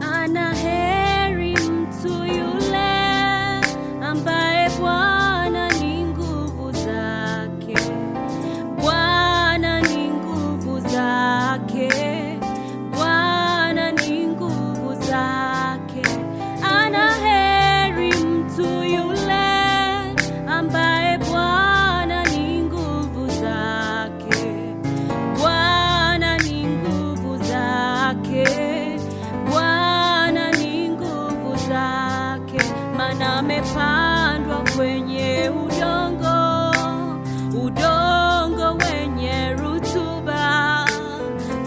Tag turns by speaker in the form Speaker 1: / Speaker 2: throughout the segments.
Speaker 1: Ana heri mtu yule ambaye Bwana ni nguvu zake. Bwana ni nguvu zake. Bwana ni nguvu zake. Ana heri mtu yule ambaye Bwana ni nguvu zake. Bwana ni nguvu zake. Bwana ni nguvu zake, maana amepandwa kwenye udongo, udongo wenye rutuba,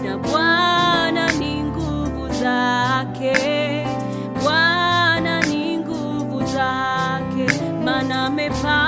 Speaker 1: na Bwana ni nguvu zake. Bwana ni nguvu zake, maana amepandwa